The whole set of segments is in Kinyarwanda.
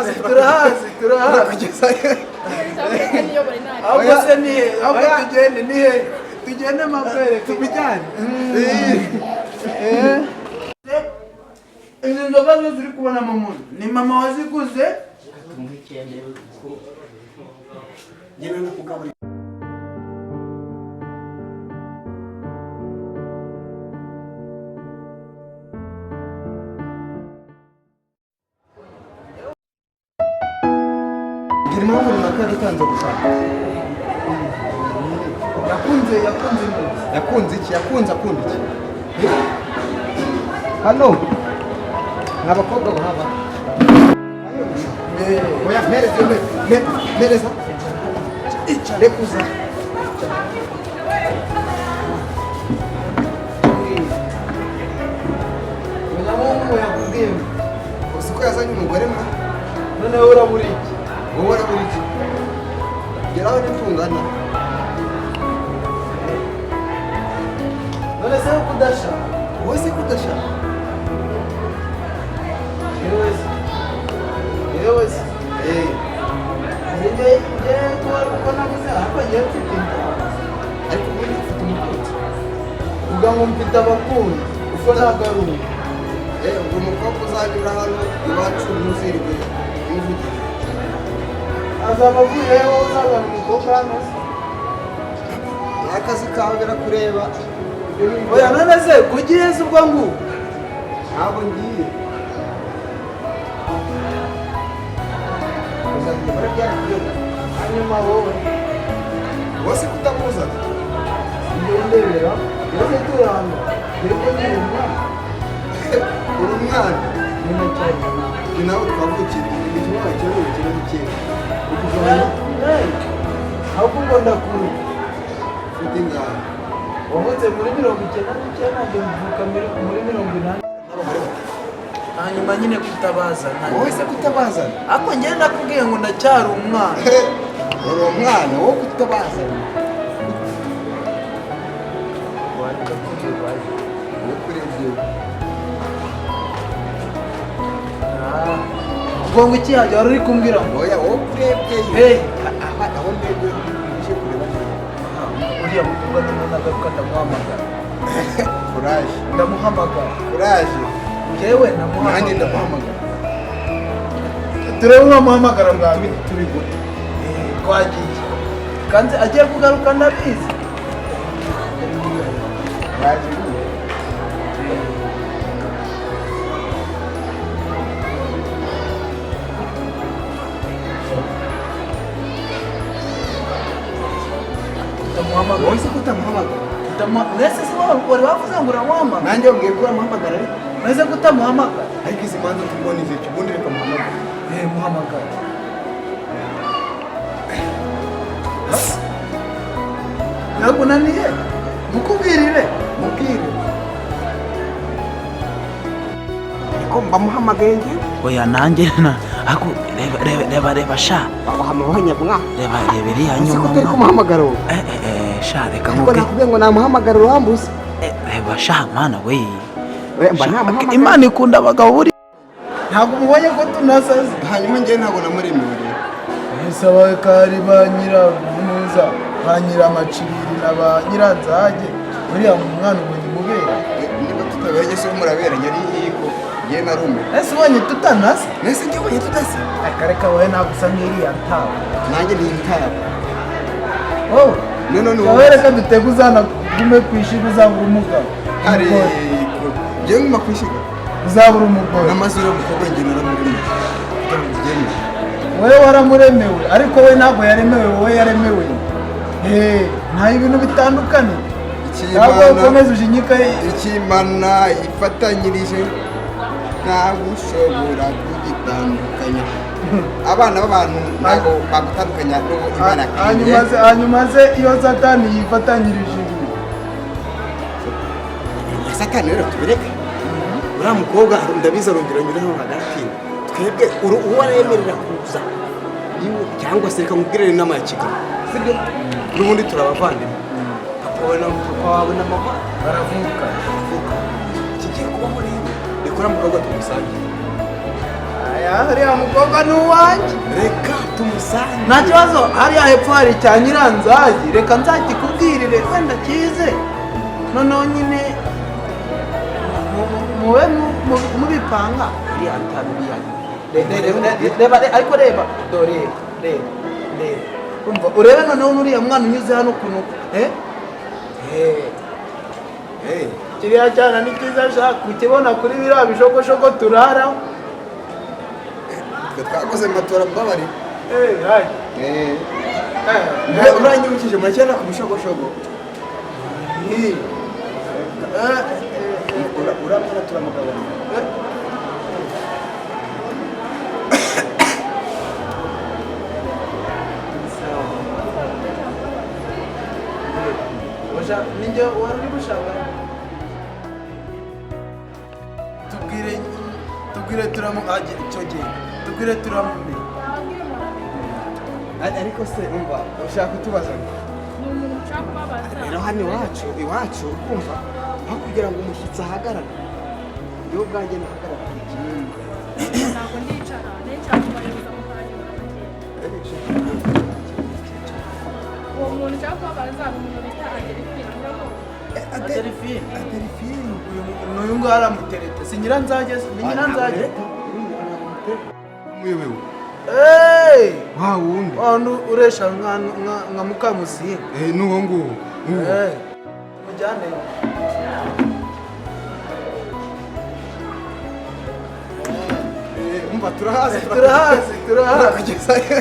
Turahazi, turahazi. Kugezayo. Cyangwa niyobora inama. Ahubwo se ni he? Ahubwo Oya. tugende, ni he tugende makwereke? Tubijyane. Izi nzoga zose uri kubona mu muntu ni mama waziguze. Njyewe nakugaburira. Ngira impamvu runaka yadutanze gushaka. Yakunze, yakunze imbuzi. Yakunze iki? Yakunze, akunda iki? Hano nta bakobwa bahaba. Oya, mpereza, mpereza, rekuza. Munyamungu yakubwiye. Uzi ko yazanye umugore mwa? Noneho urabura iki? Wowe urabura iki? Geraho ntitungana. None se ko udashaka? Wowe se ko udashaka? Yewe se, yewe se. Njye njye kuba uko navuze, ariko njye mfite inda. Ariko ubundi ufite umukunzi? Uvuga ngo mfite abakunzi, uko ntabwo ari ubu. Ubwo umukobwa uzanyura hano iwacu ntuzirwe umuvugira. Azaba avuye wowe uzazana umukobwa hano se? Ni akazi kawe, birakureba. Oya, none se kugiye se ubwo ngubwo? Ntabwo ngiye. Uzana umugore byarakuyobera. Hanyuma wowe? Wowe se kutamuzana? Njye ndebera yose turanga dore ko nkiri umwana. Uri umwana? Nyine cyane. Ni nawe twavukiye igihumbi kimwe 99. Uri kugabanya. Ahubwo ubwo ndakuruta. Ufite ingahe? Wavutse muri 99, njye mvuka muri 80. N'abagore batatu. Hanyuma nyine kutabazana? Wowe se kutabazana? Ariko njye nakubwiye ngo ndacyari umwana. Uri umwana, wowe kutabazana? Wareka ko bibaye. Wowe kurebye. Ubwo ngo iki hajya wari uri kumbwira ngo? Oya, wowe kurebye. Hey. Aha aho ndebye uje kureba neza. Uriya mukobwa noneho nagaruka ndamuhamagara. Kuraje. Ndamuhamagara. Kuraje. Njyewe Nanjye ndamuhamagara. ndamuhamagara. Turebe uwamuhamagara bwa mbere. Tubigure. Twagiye kandi agiye kugaruka, ndabizi. Yaje. Ndamuhamagara. Wowe se kutamuhamagara? Mbese se wowe wari wavuze ngo uramuhamagara? Nanjye wambwiye ko uramuhamagara, ariko Mbese kutamuhamagara? Ariko izi manza tubona izi, ubundi reka muhamagare. Eh, muhamagara. Birakunaniye mukubwirire? Mubwire. Ariko mbamuhamagaye njyewe. Oya, nanjye na ako reba, reba, reba, reba sha. Wahamuhanya mwa. Reba, reba iriya Ese ko nyuma. utari kumuhamagara wowe? Eh eh eh, sha, reka Ariko nkubwire. nakubwiye ngo namuhamagara urambuze. Eh, reba sha, mana we. Oya, mba Sha, namuhamagaye. Imana ikunda abagabo buri. Ntabwo mubonye ko tunasaze? Hanyuma njyewe ntabwo namuremewe rero. Ese abakari ba nyiramuza, ba nyiramacibiri na ba nyiranzage, uriya mwana ubonye umubera? Niba tutaberanye se muraberanye ari iyiko, njyewe narumiwe. Ese ubonye tutanasa? Nese njyewe ubonye tudasa? Reka reka, wowe ntabwo usa nk'iriya ntawe. Nanjye ntiyitaba. Wowe. None ni Wowe reka dutege, uzanagume ku ishyiga, uzabura umugabo. Ariko Umugore. njyewe nguma ku ishyiga. Uzabura umugore. N'amaze uriya mukobwa njye naramuremewe kugira ngo tubyemere. Wowe waramuremewe, ariko we ntabwo yaremewe, wowe yaremewe. Eh, nta ibintu bitandukanye. Ntabwo ukomeza ujinyika. Ikimana ifatanyirije ntabwo ushobora kugitandukanya. Abana b'abantu ntabwo bagutandukanya n'uwo Imana Hanyuma yakwiriye. se, hanyuma se iyo Satani yifatanyirije ibi? Satani rero tubireke. Uriya mukobwa ndabizi arongera anyuraho hagati twebwe uwo aremerera kuza iwe, cyangwa se reka nkubwire inama ya kigabo, sibyo? N'ubundi turabavandimwe, papa wawe na papa wawe na mama Baravuka. Baravuka. Ikigiye kubaho rero, reka uriya mukobwa tumusangire. Oya, uriya mukobwa ni uwanjye. Reka tumusange. Nta kibazo, hariya hepfo hari cya nyiranzagi, reka nzakikubwirire wenda kize, noneho nyine mube mubipanga iriya tabiya. Reba, ariko reba, dore, reba, reba, umva urebe noneho n'uriya mwana unyuze hano ukuntu eh eh kiriya cyana ni cyiza sha, kukibona kuri biriya bishogoshoko turaraho. Twe twakoze matora, mbabare. Eh, hai. Eh, uranyibukije muracyana ku mushogoshogo. Eh. Uramwana turamugabana. Ninjye wari uri gushaka. Tubwire, tubwire turamu icyo gihe tubwire turamumenye. Ariko se umva ushaka kutubaza ngo Ni umuntu ushaka kubabaza. Rero hano iwacu kumva aho kugira ngo umushyitsi ahagarare, njyewe ubwanjye nahagarara. Ntabwo ndicara, nicara kubayoboza mukanyura bakagenda. Uwo muntu ushaka kubabaza ni umuntu bita Adelphine, muramuzi? Adelphine. Adelphine. N'uyu nguyu aramutereta, si nyiranzage, ni nyiranzage. Umuyobewe. Hey! Wa wundi. Wa wundi uresha nka Mukamuzinga. Eh, n'uwo nguwo. Eh, mujyane. Eh, umva turahazi. Turahazi, turahazi. Turakugezayo.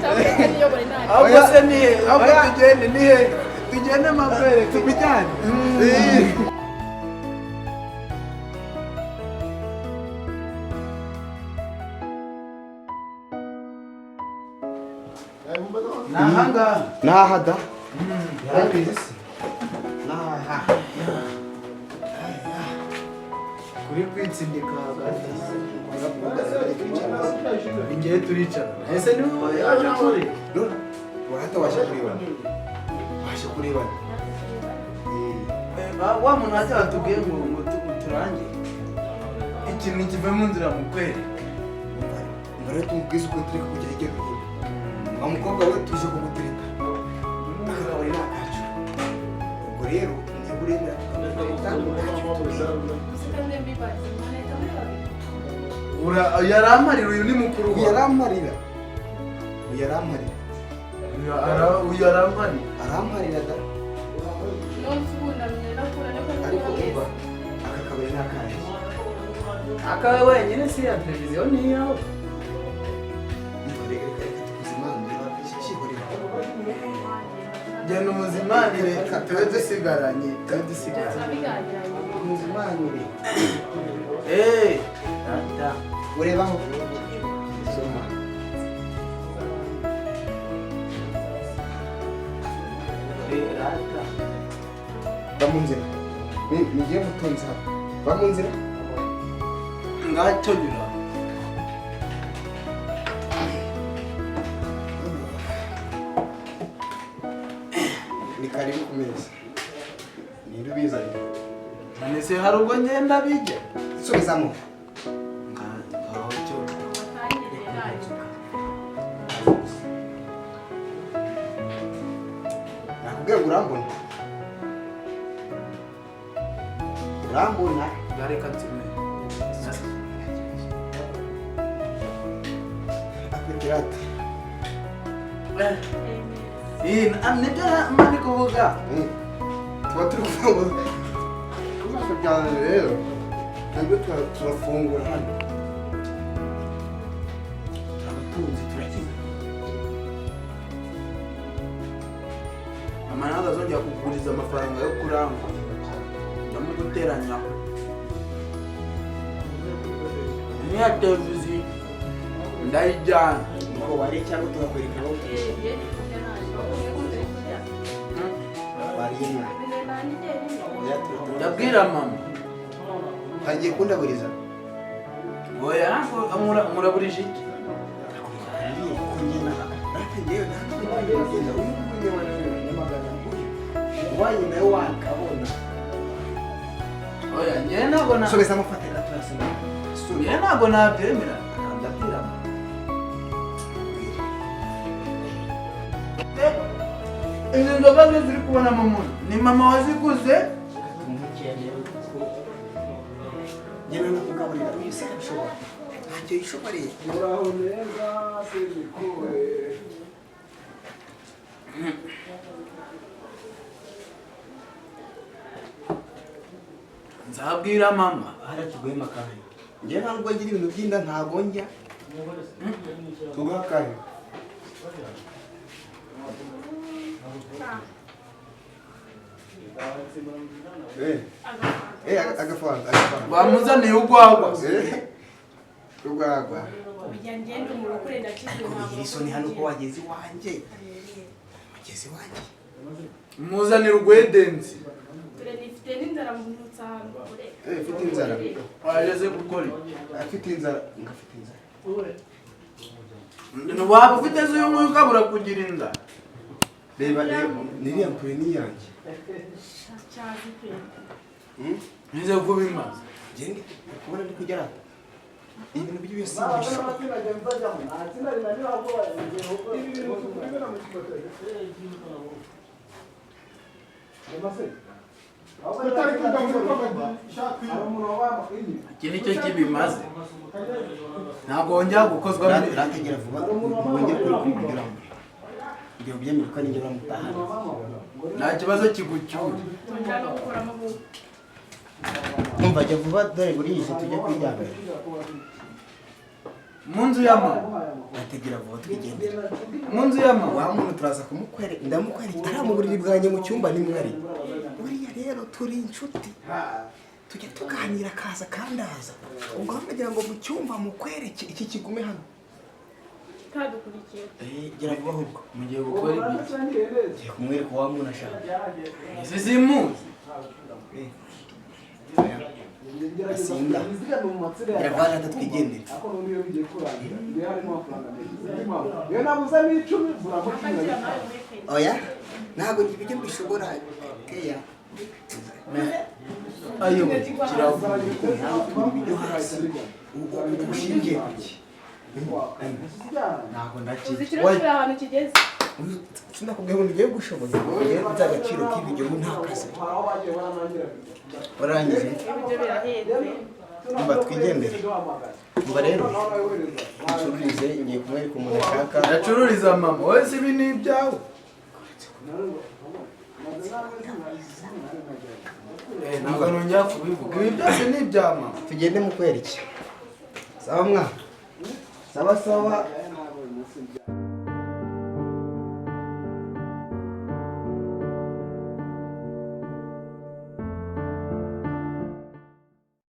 Cyangwa niyobora inama. Ahubwo se ni he? Ahubwo tugende ni he? Tugende mabere Tubijyane. Eh. Nahangaha. Naha da. Yarabizi se. Naha. Kuri kwitsindika hagati. Ingiye turicara. Ese ni wowe yaje kuri? Urahata waje kurebana. Waje kurebana. Eh, wa muntu waje watubwiye ngo turange. Ikintu kive mu nzira mu kweri. Mbere tumubwize uko turi kujya hirya no hino. Wa mukobwa we tuje kugutereta. Aka kabari ni akacu. Ubwo rero niba uremera tukagutereta ntacyo tubwiye. Gusa mbibaze, mwanahita muri babiri. Ura yaramparira, uyu ni mukuru Uyu wawe. yaramparira. Uyu yaramparira. Uyu yaramparira. Aramparira da. Nonse ubunamye nakura ariko Ariko umva aka kabari ni akanjye. Akawe wenyine si ya televiziyo ni iyawe. Umva reka reka tukuzimanire. Kihorera. Genda umuzimanire tube dusigaranye, tube dusigaranye. Turabiganiranye. Umuzimanire. Eh, data. Urebaho. Soma. Eh, data. Va mu nzira. Nigiye mutunze hano. Va mu nzira. Ngacyo nyura. Ni karibu ku meza. Ninde ubizanye? None se hari ubwo ngenda bijya? Subizamo. Ngaho cyo. Batangire naje. Nakubwiye ngo urambona. Urambona. Ngareka nsume. Akwirata. Eh, nibyo mani kuvuga. Tuba turi kuvuga ngo tuzajyana rero. Twebwe turafungura hano. Turabatunze, turakize. Mama ntabwo azongera kuguriza amafaranga yo kurangwa. Ndamuguteranya. Niya televiziyo ndayijyana. Nuko wariye cyangwa tukakwereka aho Eh, kurya naje. Turi kurya. wariye mwana. Oya, Ndabwira mama. Utangiye kundaburiza. Oya, muraburije iki? Wanyu nawe wakabona. Oya, njyewe ntabwo na Subizamo, fatira turasoma. Njyewe ntabwo nabyemera. Ndabyemera. Izi nzoga zose uri kubona mama ni mama waziguze. Njyewe no kugaburira uyu se arabishobora, ntacyo yishoboreye. Muraho neza sebikure. Nzabwira mama. Hariya tuguhema akahe? Njyewe nta nubwo ngira ibintu by'inda, ntabwo njya. Tuguha akahe? Eh, eh, agafanta, agafanta. Bamuzaniye urwagwa. Eh, urwagwa. Bijya ngenda umurokore ndakize. Ariko bigira isoni hano ko wageze iwanjye, wageze iwanjye. Muzanira urwedenzi. Dore nifite n'inzara mvutse ahantu kure. Eh, ufite inzara. Wageze gukora iki? Afite inzara. Ngafite inzara. Waba ufite se uyu nguyu ukabura kugira inda? Reba, reba, niriya mpure ni iyanjye. Cyazi pe. Nize kubimaze. Njye ndi kubona ndi kugera aho ibintu by'ibisindisho. Iki nicyo kibimaze, ntabwo wongera gukozwa. Rategera vuba wongere kuri kugira ngo kugira ubyemere ko ari njye uramutahana. Nta kibazo kigucyura. Tongera no gukora amaboko. Umva, jya vuba dore burije tujye kwiryamira. Mu nzu ya mama. Rategera vuba twigendere. Mu nzu ya mama. Wa muntu turaza kumukwereka, ndamukwereka ari mu buriri bwanjye mu cyumba nimwe ari. Buriya rero turi inshuti, tujya tuganira akaza akandaza. Ubwo nagira ngo mu cyumba mukwereke iki kigume hano. Kadukurikiye. Eh, gera vuba ahubwo. Mugiye gukora ibiki? Ngiye kumwereka wa muntu ashaka. Izi simuzi. Asinda. Gera vuba rata twigendere. Akakira nawe muri pe. Oya, ntabwo njye ibyo mbishobora keya. Ayo kiravuga. Ibyo hasi ushingiye ku ki? Ntabwo Uzi ndakira. ikiro kiri ahantu kigeze. Sinakubwiye ngo ngiye gushoboza ngiye nzi agaciro k'ibiryo ubu nta kazi warangije. Ibyo birahenze. Umva twigendere. Umva rero ucururize, ngiye kumwereka umuntu ashaka. Ndacururiza mama wowe si ibi ni ibyawe. Eh, ntabwo nongera kubivuga, ibi byose ni ibya mama. Tugende mukwereke. Sawa mwa, sawa sawa.